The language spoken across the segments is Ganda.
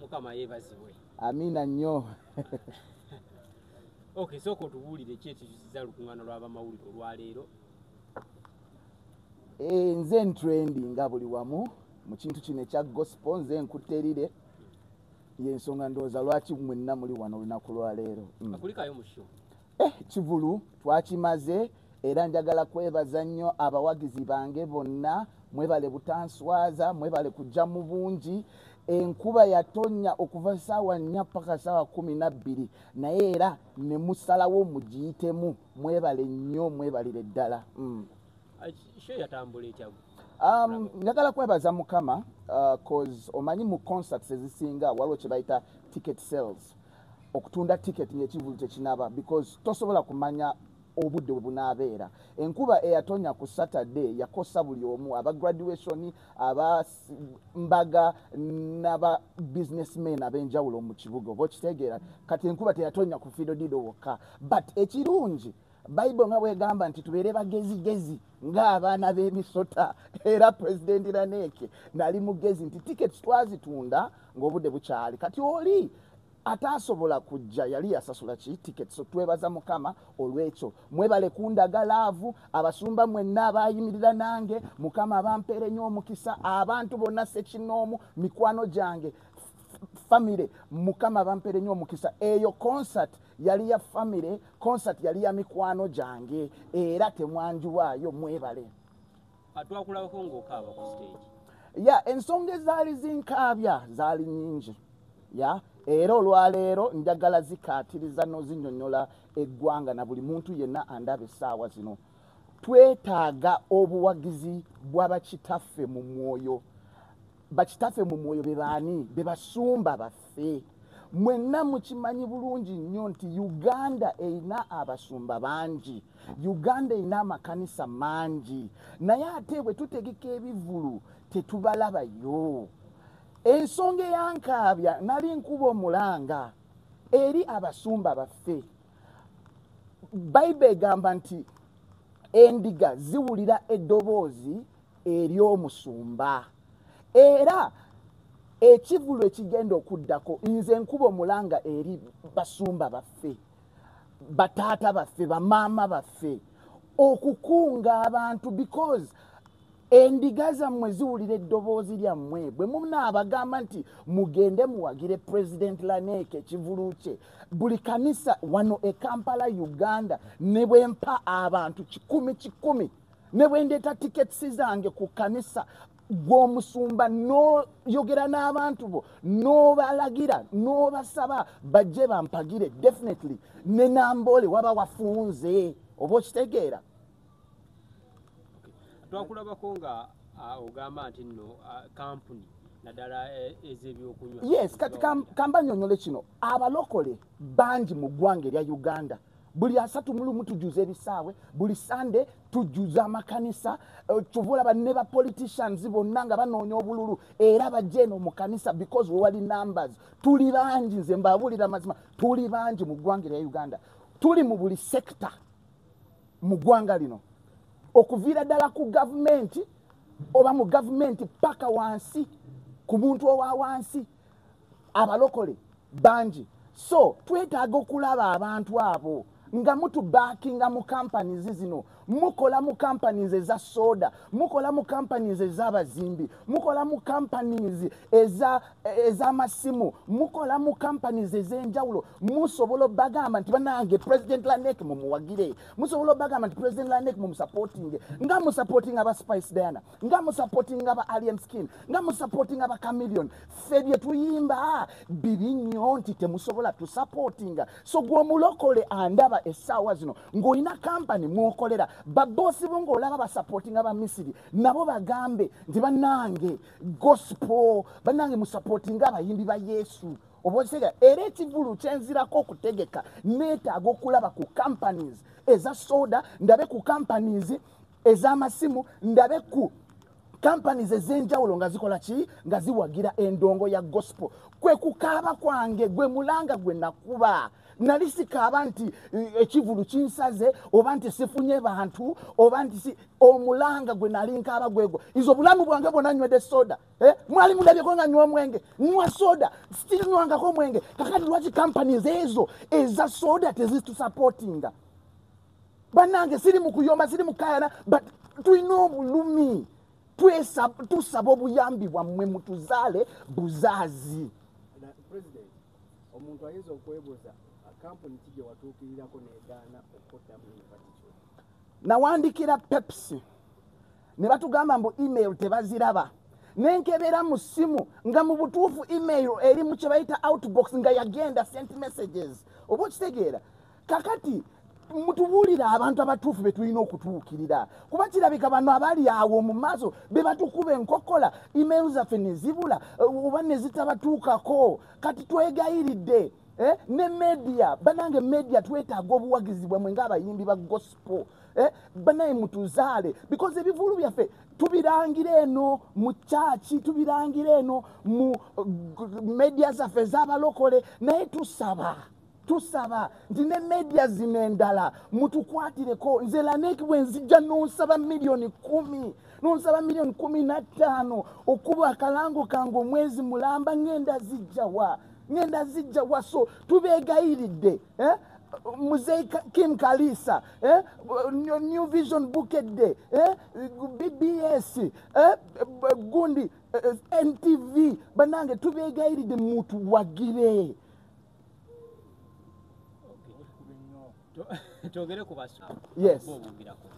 Mukama yeebazibwe. Amiina nnyo. Okay, sooka otubuulire ki ekitusiza olukuŋŋaana lw'abamawulire olwaleero. Nze ntrendinga buli wamu mu kintu kino ekya gospel, nze nkutterire, yensonga ndowooza lwaki mwenna muli wano olunaku lwaleero. Akulikayo mu show. Kivulu twakimaze, era njagala kwebaza nnyo abawagizi bange bonna, mwebale butanswaza, mwebale kujja mu bungi. Enkuba yatonnya okuva 4:00 paka 12:00, naye era ne musalawo mugiyitemu. Mwebale nnyo, mwebalire ddala. Show yatambula etya? Njagala kwebaza Mukama, cause omanyi mu concerts ezisinga waliwo kye bayita ticket sales, okutunda ticket ng'ekivulu tekinaba, because tosobola kumanya obudde bwe bunaabeera. Enkuba eyatonya ku Saturday yakosa buli omu, aba graduation, aba mbaga n'aba businessmen ab'enjawulo mu kibuga, oba okitegeera. Kati enkuba teyatonya ku Fido Dido wokka, but ekirungi Bible nga bwegamba nti tubeere bagezigezi ng'abaana b'emisota, era President Laneeke nali mugezi nti tickets twazitunda ng'obudde bukyali. Kati oli ataasobola kujja yali yasasula ki ticket, so twebaza Mukama olw'ekyo. Mwebale kundaga love, abasumba mwenna abayimirira nange, Mukama abampeere nnyo omukisa, abantu bonna ssekinnoomu, mikwano gyange, famire, Mukama abampeere nnyo omukisa. Eyo concert yali ya famire, concert yali ya mikwano gyange, era temwanjuwaayo, mwebale. Twakulabako ng'okaaba ku stage. Ya, ensonga ezaali zinkaabya zaali nnyingi, ya, era olwaleero njagala zikaatiriza n'ozinnyonnyola eggwanga na buli muntu yenna andaba essaawa zino. Twetaaga obuwagizi bw'abakitaffe mu mwoyo. Bakitaffe mu mwoyo be baani? Be basumba baffe. Mwenna mukimanyi bulungi nnyo nti Uganda erina abasumba bangi, Uganda erina amakanisa mangi, naye ate bwe tutegeka ebivulu tetubalabayo. Ensonga eyankaabya nali nkuba omulanga eri abasumba baffe. Bayibuli egamba nti endiga ziwulira eddoboozi ery'omusumba, era ekivulu ekigenda okuddako nze nkuba omulanga eri basumba baffe, bataata baffe, bamaama baffe, okukunga abantu, because endiga zammwe ziwulira eddoboozi lyammwe. Bwe munaabagamba nti mugende muwagire President Laneeke ekivulu kye, buli kanisa wano e Kampala Uganda, ne bwe mpa abantu 100,000, ne bwe ndeeta tickets zange ku kanisa, gw'omusumba n'oyogera n'abantu bo n'obalagira n'obasaba bajje bampagire, definitely ne Namboole waba wafunze, oba okitegeera. Twakulabako nga ogamba nti nno kampuni naddala ez'ebyokunywa. Yes, kati kamba nnyonnyole kino. Abalokole bangi mu ggwanga erya Uganda. Buli 31 tujuza ebisaawe, buli Sande tujuza amakanisa. Kyova olaba ne ba politicians bonna nga banoonya obululu era bajja eno mu kanisa, because we wali numbers. Tuli bangi, nze mbabuulira amazima, tuli bangi mu ggwanga erya Uganda. Tuli mu buli sector mu ggwanga lino, okuviira ddala ku gavumenti oba mu gavumenti paka wansi ku muntu owa wansi, abalokole bangi. So twetaaga okulaba abantu abo nga mutubackinga mu companies zino. Mukola mu companies eza soda, mukola mu companies ez'abazimbi, mukola mu companies ez'amasimu, mukola mu companies ez'enjawulo. Musobola obagamba nti bannange President Laneeke mumuwagire, musobola obagamba nti President Laneeke mumusupportinge, nga musupportinga aba Spice Diana, nga musupportinga aba Alien Skin, nga musupportinga aba Chameleon. Ffe bye tuyimba bibi nnyo nti temusobola tusupportinga. So gwe omulokole andaba essaawa zino ng'olina kampani mwokolera, baboosi bo ng'olaba basupportinga ba Misiri, nabo bagambe nti bannange gospel, bannange musupportinga abayimbi ba Yesu, oba okitegeera. Era ekivulu kyenzirako okutegeka, neetaaga okulaba ku companies eza soda, ndabe ku companies ez'amasimu, ndabe ku companies ez'enjawulo nga zikola ki, nga ziwagira endongo ya gospel. Kwe kukaaba kwange, gwe mulanga gwe nakuba. Nali sikaaba nti ekivulu kinsaze oba nti sifunye bantu oba nti si omulanga gwe nali nkaaba gwegwo. Izo obulamu bwange bwonna nywedde soda. Mwali mulabyeko nga nywa omwenge, nywa soda, still nywangako omwenge. Kakati lwaki companies ezo eza soda tezitusupportinga? Bannange siri mu kuyomba, siri mu kayana, but tulina obulumi. Tusaba obuyambi bwammwe, mutuzaale buzaazi. President, omuntu ayinza okwebuuza kampuni ki gye watuukirirako negaana okuddamu invitation? Nawandikira Pepsi ne batugamba mbu email tebaziraba, nenkebera mu ssimu nga mu butuufu email eri mu kye bayita outbox, nga yagenda sent messages, oba okitegeera. Kakati mutubuulire abantu abatuufu be tulina okutuukirira, kuba kirabika bano abali awo mu maaso be batukuba enkokola, email zaffe ne zibula oba ne zitabatuukako. Kati twegayiridde ne media, banange media twetaaga obuwagizi bwammwe ng'abayimbi ba gospel. Banaye mutuzaale, because ebivulu byaffe tubirangira eno mu kyaki, tubirangira eno mu media zaffe ez'abalokole, naye tusaba nti ne media zino endala mutukwatireko. Nze Lanek bwe nzijja nonsaba 10 millioni, nonsaba 15 miliyoni okuba akalango kange omwezi mulamba, ngenda zijjawa? Ngenda zijjawa? So tubeegayiridde, eh? Muzeyi Kim Kalisa, eh? New Vision Bukedde, eh? BBS, eh? Gundi NTV, banange tubeegayiridde mutuwagire. Twogere ku basumba. Yes. Bw'obwogirako.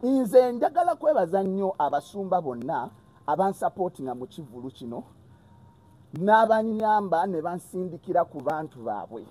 Nze njagala kwebaza nnyo abasumba bonna abansupportinga mu kivulu kino n'abanyamba ne bansindikira ku bantu baabwe.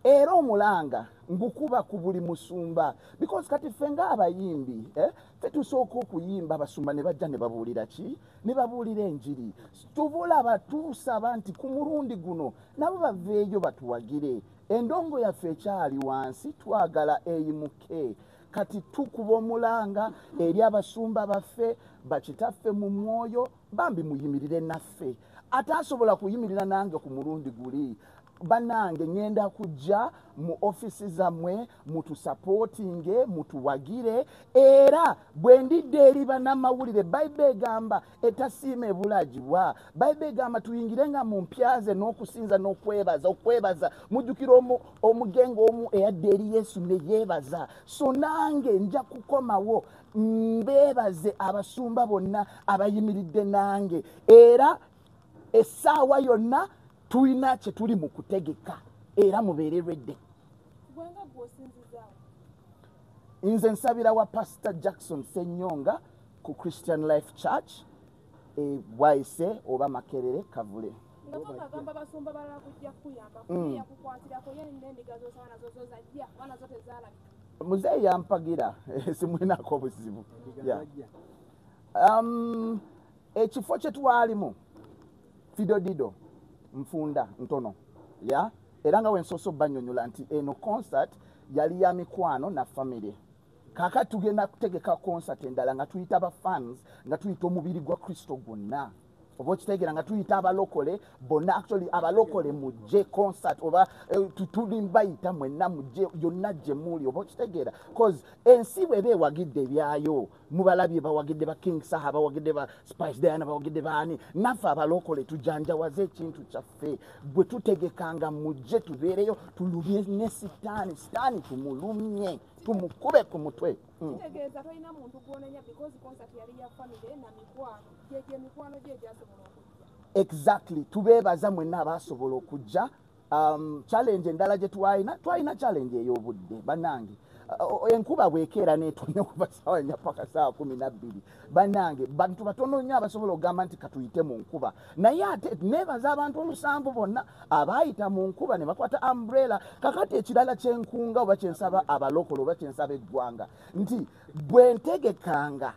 Era omulanga ngukuba ku buli musumba, because kati ffe ng'abayimbi, ffe tusooka okuyimba, abasumba ne bajja ne babuulira ki, ne babuulira enjiri. Tubulaba tusaba nti ku mulundi guno nabo baveeyo batuwagire. Endongo yaffe ekyali wansi, twagala eyimuke. Kati tukuba omulanga eri abasumba baffe, bakitaffe mu mwoyo, bambi muyimirire naffe. Atasobola kuyimirira nange ku mulundi guli, bannange ŋŋenda kujja mu ofisi zammwe mutusupportinge, mutuwagire. Era bwe ndidde eri bannamawulire, Bayibuli egamba etasiima ebulagibwa. Bayibuli egamba tuyingire nga mu mpya ze n'okusinza n'okwebaza. Okwebaza, mujjukira omugenge omu eyadda eri Yesu ne yeebaza. So nange nja kukomawo mbeebaze abasumba bonna abayimiridde nange. Era essaawa yonna tulina kye tuli mu kutegeka, era mubeere ready. Gwenga gwosinzizaawo? Nze nsabira wa Pastor Jackson Senyonga ku Christian Life Church e Bwaise oba Makerere Kavule. Nga tokagamba basumba balala kujja kukuyamba, yakukwatirako ye n'endiga zosaba nazo zo zajja oba nazo tezaalabika? Muzeeyi yampagira, simwinako obuzibu. Endiga Yeah. zajja. Ekifo kye twalimu Fido Dido nfunda ntono ya, era nga wensoose obbanyonyola nti eno concert yali ya mikwano na family. Kaakati tugenda kutegeka concert endala nga tuyita ba fans, nga tuyita omubiri gwa Kristo gwonna, oba okitegeera, nga tuyita abalokole bonna. Actually abalokole mujje concert oba tuli bayita mwenna mujje yonna gye muli, oba okitegeera, cause ensi bweba ewagidde ebyayo, mubalabye bawagidde ba King Saha, bawagidde ba Spice Diana, bawagidde baani. Naffe abalokole tujanjawaze ekintu kyaffe. Bwe tutegekanga mujje tubeereyo, tulumye ne Sitaani. Sitaani tumulumye, tumukube ku mutwe. Kitegeeza tolina muntu gwonenya because concert yali ya family na mikwano gyegyo, emikwano gye egyasobola okujja? Exactly, tubeebaza mwenna abasobola okujja. Challenge endala gye twalina challenge ey'obudde. Bannange, enkuba bwekeera n'etonya okuva 4 paka 12, bannange bantu batono nnyo abasobola okugamba nti katuyite mu nkuba. Naye ate neebaza abantu 7 bonna abaayita mu nkuba ne bakwata umbrella. Kakati ekirala kyenkunga oba kyensaba abalokole oba kyensaba eggwanga nti bwe ntegekanga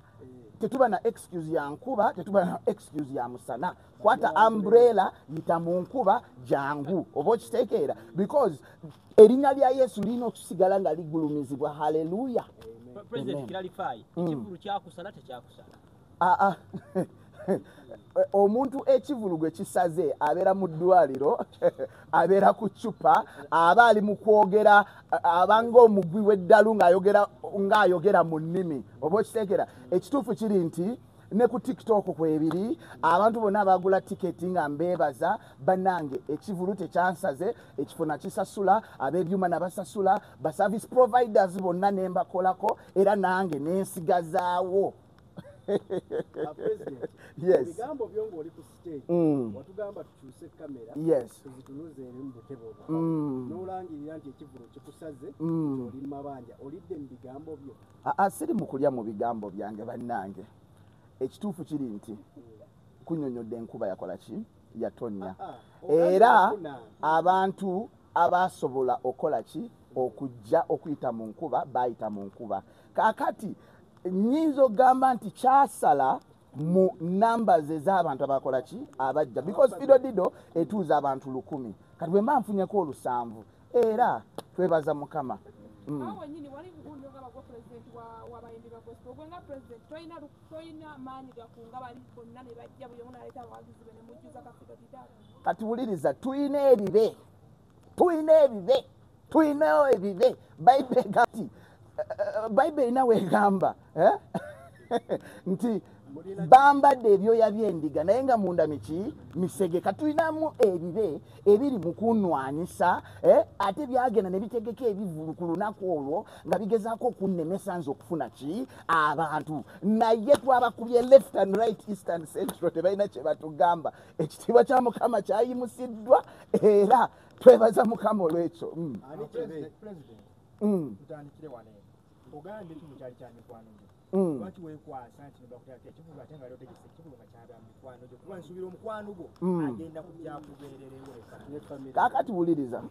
tetuba na excuse ya nkuba, tetuba na excuse ya musana. Kwata umbrella, yita mu nkuba, jangu, oba okitegeera, because erinnya lya Yesu lirina okusigala nga ligulumizibwa. Haleluya. President, Amen. clarify, ekivulu kyakusala tekyakusala? Aa. Omuntu ekivulu gwe kisaze abeera mu ddwaliro, abeera ku ccupa, aba ali mu kwogera, abanga omugwi w'eddalu ng'ayogera mu nnimi, oba okitegeera. Ekituufu kiri nti ne ku TikTok kwebiri, abantu bonna bagula tiketi nga mbeebaza, bannange ekivulu tekyansaze, ekifo nakisasula, ab'ebyuma nabasasula, ba service providers bonna ne mbakolako, era nange nensigazaawo. Yes. Ebigambo byo ng'oli ku stage, watugamba tukyuse kamera, tuzitunuze eri mu butebe obwo, n'olangirira nti ekivulu kikusaze, oli mu mabanja, olidde mu bigambo byo. Siri mu kulya mu bigambo byange bannange. Ekituufu kiri nti kunyonyodde enkuba yakola ki? Yatonnya. Era abantu abasobola okola ki? Okujja okuyita mu nkuba, bayita mu nkuba. Kaakati nnyinza okugamba nti kyasala mu numbers ez'abantu abakola ki? Abajja. Because Fido Dido etuuza abantu 1000. Kati bwe mba nfunyeko 7, era twebaza Mukama. Awo nnyini wali gundi ogamba gwa pulezidenti w'abayimbi ba gospel, gwe nga pulezidenti tolina maanyi gakunga bali bonna ne bajja buli omu n'aleeta abawagizi be ne mujjuza ka Fido Dido. Kati wuliriza, tulina ebibe, tulina ebibe, tulina ebibe. Bayibuli kati Bayibuli erina weegamba nti bambadde ebyoya by'endiga naye nga munda miki misege. Katulinamu ebibe ebiri mu kunwanyisa, ate byagenda ne bitegeka ebivulu ku lunaku olwo nga bigezaako okunnemesa nze okufuna ki abantu, naye twabakubye left and right, east and central, tebalina kye batugamba. Ekitiibwa kya Mukama kyayimusiddwa era twebaza Mukama olw'ekyo. Tutandikire wano ogambye nti mukyali kya mikwano gyo, lwaki weekwasa nti nobakutaka ekivulu ate nga otegese ekivulu nga kyabya mikwano gyo? Kuba nsuubira omukwano gwo agenda kujja kubeererewo. Kaakati wuliriza,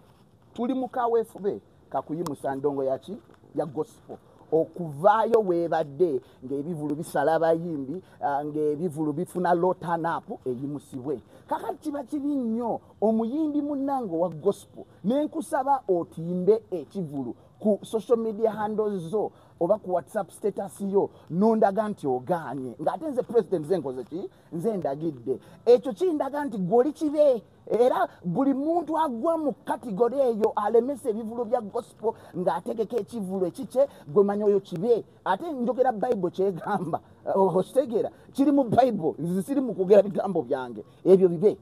tuli mu kaweefube kakuyimusa ndongo yaki ya gospel okuvaayo weebadde ng'ebivulu bisala abayimbi, ng'ebivulu bifuna low turn up, eyimusibwe. Kakati kiba kibi nnyo omuyimbi munnange owa gospel nenkusaba otimbe ekivulu ku social media handles zo oba ku WhatsApp status yo nondaga nti ogaanye, ng'ate nze president nze nkoze ki, nze ndagidde. Ekyo kindaga nti gw'oli kibe, era buli muntu agwa mu category eyo alemesa ebivulu bya gospel ng'ategeka ekivulu ekikye, gwe manya oyo kibe. Ate njogera Bible kyegamba, okitegeera kiri mu Bible, nze siri mu kwogera bigambo byange, ebyo bibe.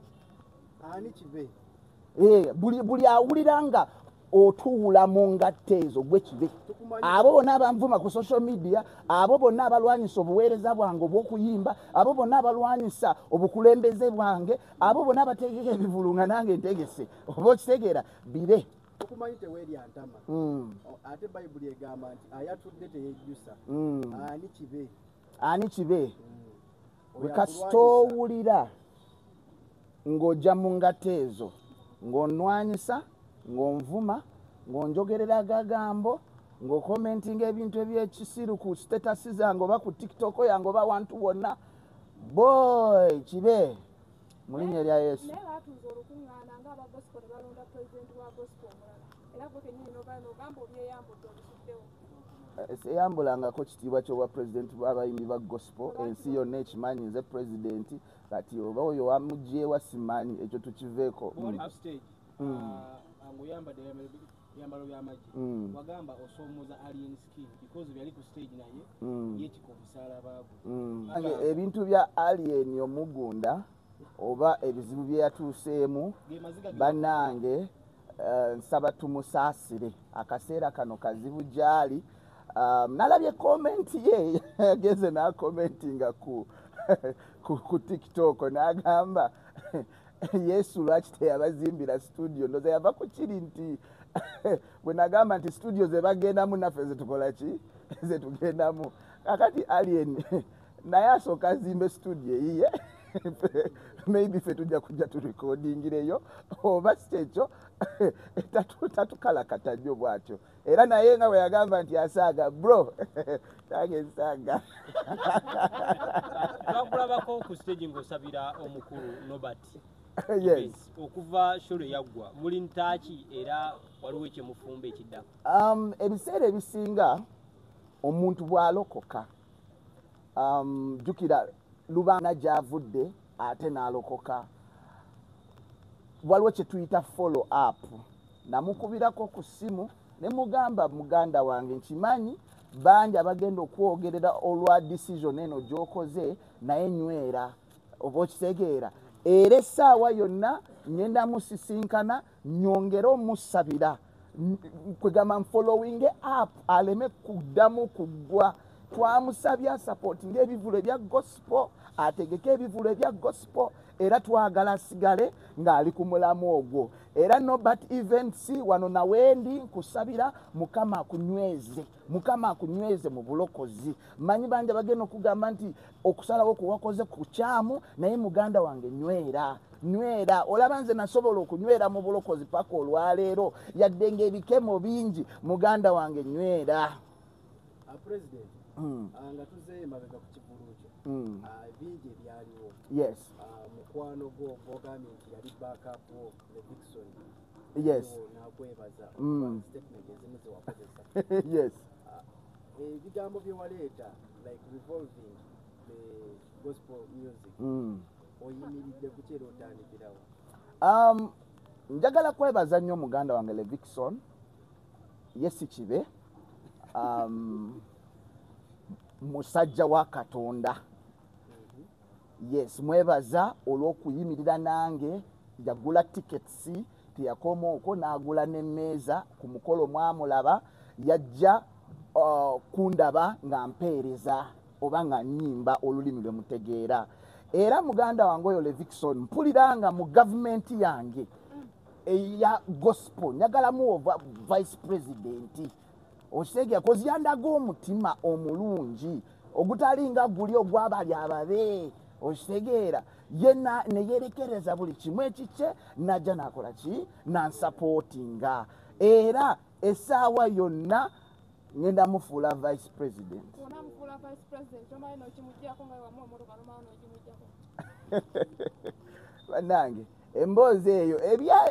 Ani kibe? Buli awulira nga otuula mu ngatto ezo gwe kibe. Abo bonna abanvuma ku social media, abo bonna abalwanyisa obuweereza bwange obw'okuyimba, abo bonna abalwanyisa obukulembeze bwange, abo bonna abategeka ebivulu nga nange ntegese, oba okitegeera bibe. Tukumanyi teweerya ntama, ate Bayibuli egamba nti ayatudde teyejjusa. Ani kibe? Ani kibe? Kasita owulira ng'ojja mu ngatto ezo ng'onwanyisa, ng'onvuma, ng'onjogerera agagambo, ng'okomentinga ebintu ebyekisiru ku status zange oba ku TikTok yange oba wantu wonna, boy kibe mu linnya erya Yesu. Naye baatuuza olukuŋŋaana ng'aba gospel ne balonda pulezidenti wa gospel omulala, era gwe kennyini n'ogamba obyeyambudde obisuddewo. Seyambulangako kitiibwa ky'obwa pulezidenti bw'abayimbi ba gospel, ensi yonna ekimanyi nze pulezidenti. Kati oba oyo wamugyewa simanyi, ekyo tukiveeko. Ng'oyambadde ebyambalo by'amagye, wagamba osoomoza Alien Skin because byali ku stage naye yeetika omusaalaba gwe. Ebintu bya Alien omugunda oba ebizibu bye yatuuseemu, bannange nsaba tumusaasire, akaseera kano kazibu gy'ali. Nalabye komenti ye yageze n'akomentinga ku TikTok n'agamba Yesu lwaki teyabazimbira studio. Ndoza yava ku kiri nti bwe nagamba nti studio ze bagendamu naffe zetukola ki, zetugendamu. Kakati Alien naye asooka azimbe studio eyiye, maybe ffe tujja kujja turekodingireyo, oba si kyekyo tatukalakata nnyo bw'atyo. Era naye nga bwe yagamba nti asaaga, bro nange nsaaga. Twakulabako ku stage ng'osabira omukulu Nobert. Yes. Okuva sholo yaggwa muli ntaaki, era waliwo ekyemufumba ekiddako? Ebiseera ebisinga omuntu bw'alokoka, jjukira Lubana gy'avudde ate n'alokoka. Waliwo kye tuyita follow up. Namukubirako ku ssimu ne mugamba, muganda wange, nkimanyi bangi abagenda okwogerera olwa decision eno gy'okoze, naye nywera, oba okitegeera. Era essaawa yonna ngenda musisinkana nyongere omusabira, kwegamba nfollowing up aleme kuddamu kuggwa. Twamusabye asupportinga ebivulu ebya gospel, ategeke ebivulu ebya gospel, era twagala asigale ng'ali ku mulamu ogwo. Era Nobert Events wano nawendi nkusabira Mukama akunyweze, Mukama akunyweze mu bulokozi. Manyi bangi bagenda okugamba nti okusalawo kuwakoze kukyamu, naye muganda wange nywera, nywera. Olaba nze nasobola okunywera mu bulokozi paka olwaleero, yadde ng'ebikemo bingi. Muganda wange nywera. President, nga tuzeeyo emabega ku kivulu kyo, bingi ebyaliwo. Yes. Mukwano gwo gwogambye nti yali backup wo, Levixone. Yes. Nakwebaza statement ezimu zewakozesa. Yes. Ebigambo bye waleeta like revolving the gospel music, oyimiridde ku ki era otandikirawo? Njagala kwebaza nnyo muganda wange Levixone, ye si kibe, musajja wa Katonda. Yes, mwebaza olw'okuyimirira nange. Yagula tickets, teyakoma okwo, n'agula n'emmeeza ku mukolo. Mwamulaba yajja kundaba nga mpeereza oba nga nnyimba olulimi lwe mutegeera. Era muganda wange oyo Levixone, mpulira nga mu gavumenti yange eya gospel njagalamu ova vice president, okitegeera, 'cause yandaga omutima omulungi ogutalinga guli ogwabali ababe, okitegeera. Ye neyerekereza buli kimu ekikye, najja nakola ki, nansupportinga. Era essaawa yonna ngenda mufuula vice president. Onamufuula vice president, omanyi n'okimuggyako nga wamuwa emmotoka, nomala n'okimuggyako. Bannange, emboozi eyo,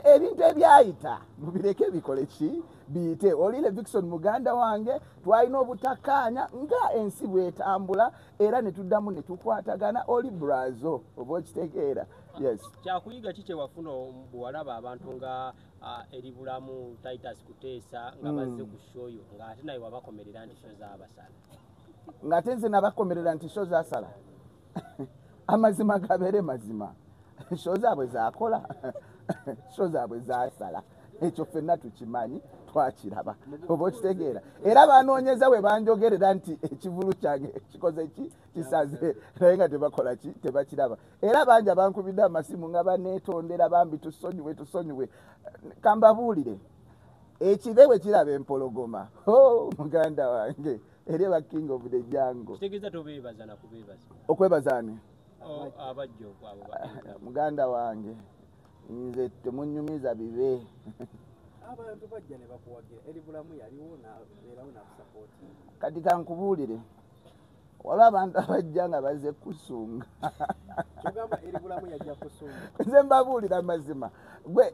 ebintu ebyayita mubireke bikole ki, biyite. Oli Levixone muganda wange, twalina obutakkaanya nga ensi bwetambula, era ne tuddamu ne tukwatagana. Oli brazo, oba okitegeera. Yes. Kyakuyiga ki kyewafuna bwewalaba abantu nga Eribulamu Titus Kuteesa nga bazze ku show yo, ng'ate naye wabakomerera nti show zaabasala? Ng'ate nze nabakomerera nti show zaasala? Amazima gabeere mazima, show zaabwe zakola, show zaabwe zasala, ekyo ffenna tukimanyi, twakiraba, oba okitegeera. Era banoonyeza bwe banjogerera nti ekivulu kyange kikoze ki, kisaze, naye nga tebakola ki, tebakiraba. Era bangi abankubidde amasimu nga baneetondera, bambi tusonyiwe, tusonyiwe. Kambabuulire, ekibe bwe kiraba empologoma, oh, muganda wange, eri ba king of the jungle. Kitegeeza tobeebaza na kubeebaza? Okwebaza ani? Abajja okwabo. Muganda wange, nze temunyumiza bibe. Abantu bajja ne bakuwagira. Eribulamu yaliwo nabeerawo nakusapoti. Kati kankubuulire, waliwo abantu abajja nga bazze kusunga. Kyogamba Eribulamu yajja kusunga? Nze mbabuulira amazima, gwe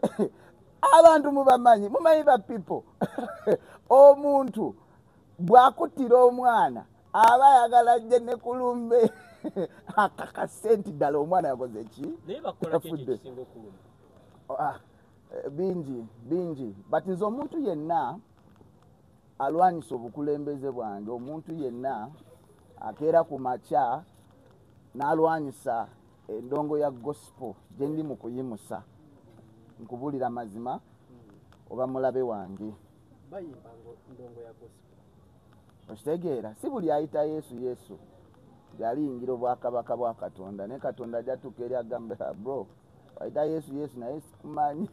abantu mubamanyi, mumanyi ba people. Omuntu bw'akuttira omwana aba ayagala ajje ne kulumbe akakase nti ddala omwana yakoze ki. Naye bakola ki ekyo Yafudde. ekisinga okuluma? Ah, bingi bingi, but nze omuntu yenna alwanyisa obukulembeze bwange, omuntu yenna akeera ku makya n'alwanyisa endongo ya gospel gye ndi mu kuyimusa, nkubulira mazima, oba mulabe wange. Bayimba ndongo ya gospel. Okitegeera, si buli ayita Yesu Yesu yaliyingira obwakabaka bwa Katonda, naye Katonda ajatuuka eri agamba, "Bro, ayita Yesu Yesu, naye sikumanyi."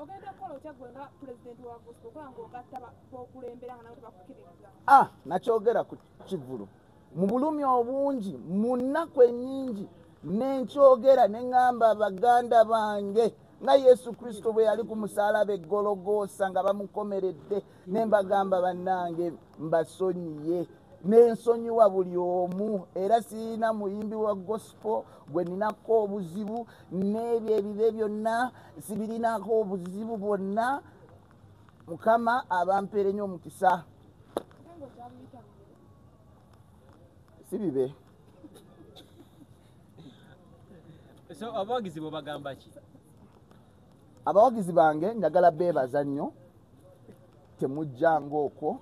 Ogenda kukola otya gwe nga pulezidenti wa gospel okola ng'ogatta bokulembera nga nabo tebakukkiririza? Ah, nakyogera ku kivulu mu bulumi obungi, mu nnaku ennyingi, nenkyogera ne ŋŋamba, baganda bange, nga Yesu Kristo bwe yali ku musaalaba eggologoosa nga bamukomeredde, ne mbagamba, bannange, mbasonyiye, nensonyiwa buli omu. Era sirina muyimbi wa gospel gwe ninako obuzibu, n'ebyo ebibe byonna sibirinako obuzibu bwonna. Mukama abampeere nnyo omukisa. Ate ng'okyabiyita bibe. Si bibe. So abawagizi bo bagamba ki? Abawagizi bange njagala beebaza nnyo, temujjanga okwo.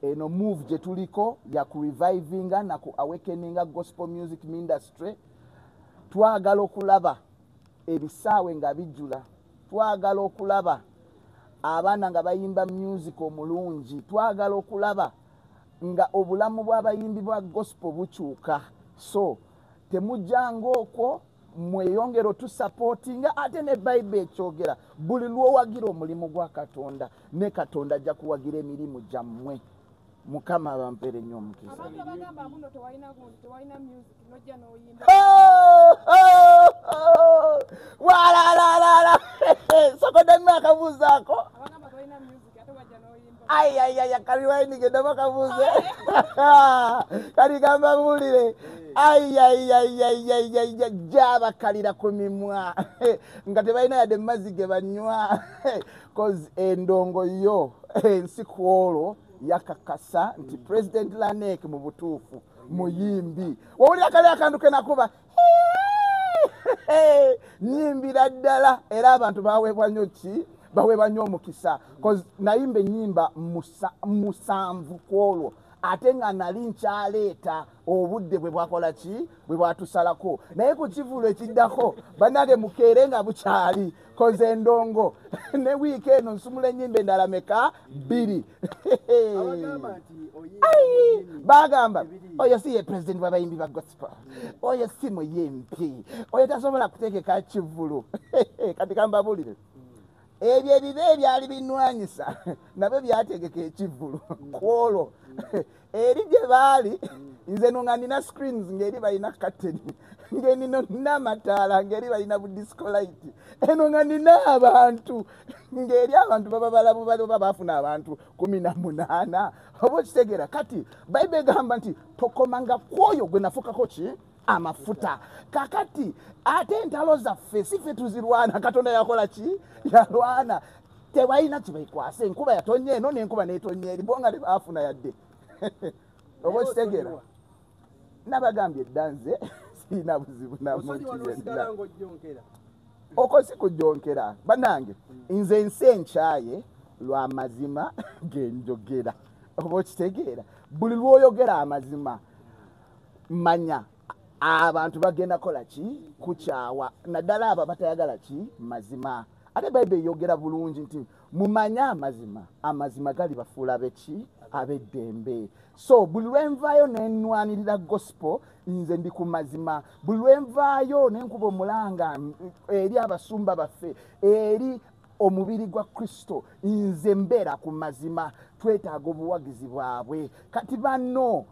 Eno move gye tuliko ya ku revivinga na ku awakeninga gospel music industry. Twagala okulaba ebisaawe nga bijjula, twagala okulaba abaana nga bayimba music omulungi, twagala okulaba nga obulamu bw'abayimbi bwa gospel bukyuka. So temujjanga okwo, mweyongere otusupportinga. Ate ne Bayibuli ekyogera, buli lw'owagira omulimu gwa Katonda, ne Katonda ajja kuwagira emirimu gyammwe. Mukama abampere nnyo omukisa. Abantu abagamba mbuno tewalina gundi, tewalina music, nojja n'oyimba. Walalala, sokodde akabuuzaako. Abagamba tewalina music ate wajja n'oyimba. Ayayaya, kaliwaini genda bakabuuze kali gamba buulire. Ayayayayayaya, gyabakalira ku mimwa nga tebalina yadde mazzi ge banywa, cause endongo yo ensi ku olwo yakakasa nti President Lanek mu butuufu muyimbi. Wawulira kali akantu ke nakuba nyimbira ddala, era abantu baweebwa nnyo ki, baweebwa nnyo omukisa, cause nayimba ennyimba 7 ku olwo, ate nga nali nkyaleeta obudde bwe bwakola ki, bwe bwatusalako. Naye ku kivulo ekiddako bannange mukeere nga bukyali, koze endongo ne wiiki eno nsumula ennyimba endala meka 2. Bagamba oyo si ye president w'abayimbi ba gospel, oyo si muyimbi, oyo tasobola kuteekeka kivulu. Kati kambabuulire, ebyo ebibe ebyali binwanyisa nabyo byategeka ekivulu ku olwo. Eri gye baali nze no nga nina screens, ng'eri balina curtain, ng'enino nina amataala, ng'eri balina bu disco light, eno nga nina abantu, ng'eri abantu baba balabu baba baafuna abantu 18. Oba okitegeera? Kati Bayibuli egamba nti tokomanga ku oyo gwe nafukako ki amafuta. Kakati ate entalo zaffe si ffe tuzirwana, Katonda yakola ki, yalwana. Tewalina kibekwase, enkuba yatonnya eno n'enkuba n'etonnya eri, bo nga tebaafuna yadde. Oba okitegeera? Nabagambye edda nze sirina buzibu na muntu yenna. Okwo si kujonkera bannange, nze ensi enkyaye lwa mazima genjogera. Oba okitegeera? Buli lw'oyogera amazima manya abantu bagenda kola ki, kukyawa, naddala abo abatayagala ki mazima. Ate Bayibuli eyogera bulungi nti mumanye amazima, amazima gali bafuula beki, ab'eddembe. So buli lwenvaayo nenwanirira gospel, nze ndi ku mazima. Buli lwenvaayo nenkuba omulanga eri abasumba baffe, eri omubiri gwa Kristo, nze mbeera ku mazima. Twetaaga obuwagizi bwabwe. Kati banno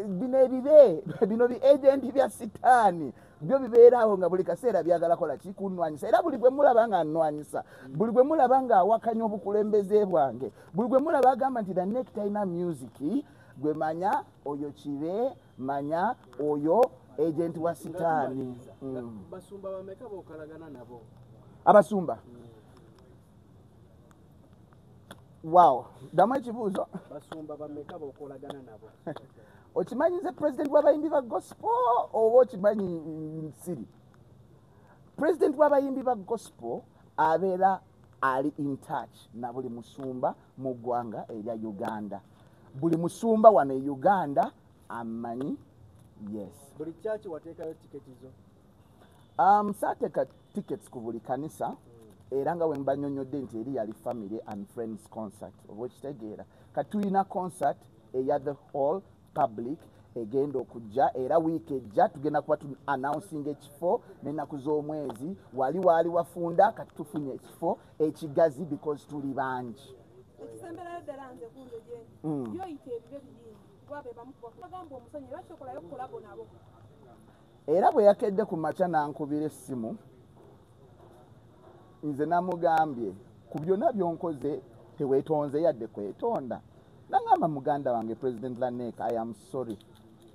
bino ebibe bino bi agenti bya sitaani byo bibeeraawo nga buli kaseera byagala kola ki, kunnwanyisa. Era buli gwe mulaba nga nnwanyisa, buli gwe mulaba nga awakanya obukulembeze bwange, buli gwe mulaba agamba nti Lanek talina music, gwe manya oyo kibe, manya oyo agenti wa sitaani. Basumba bameka b'okolagana nabo? Abasumba? Wow, ddamu ekibuuzo. Basumba bameka b'okolagana nabo? Okimanyi nze president w'abayimbi ba gospel oba okimanyi nsiri? President w'abayimbi ba gospel abeera ali in touch na buli musumba mu ggwanga erya Uganda. Buli musumba wano e Uganda amanyi. Yes. Buli church wateekayo tiketi zo? Saateeka tickets ku buli kanisa, era nga bwe mbanyonyodde nti eri yali family and friends concert. Oba okitegeera? Kati tulina concert eya the whole public egenda okujja, era wiiki ejja tugenda kuba tu announcing ekifo n'ennaku z'omwezi. Wali waali wafunda, kati tufunye ekifo ekigazi because tuli bangi. Ekisemberayo ddala nze kunze gyendi, byoyita ebibe biyingi kuba be bamu bagamba omusonyi, lwaki okolayo collabo nabo? Era bwe yakedde ku makya n'ankubira essimu, nze namugambye ku byonna byonkoze teweetonze yadde kwetonda. Nangamba muganda wange President Lanek, I am sorry.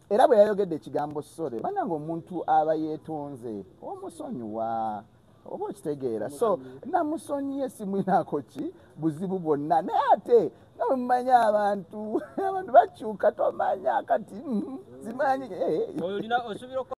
Era bwe yayogedde ekigambo sorry, bannange omuntu aba yeetonze omusonyiwa. Oba okitegeera? So namusonyiye, simwinaako ki buzibu bwonna. Naye ate nga bwe mumanyi abantu, abantu bakyuka, tomanya kati simanyi. Oyo olina osuubira.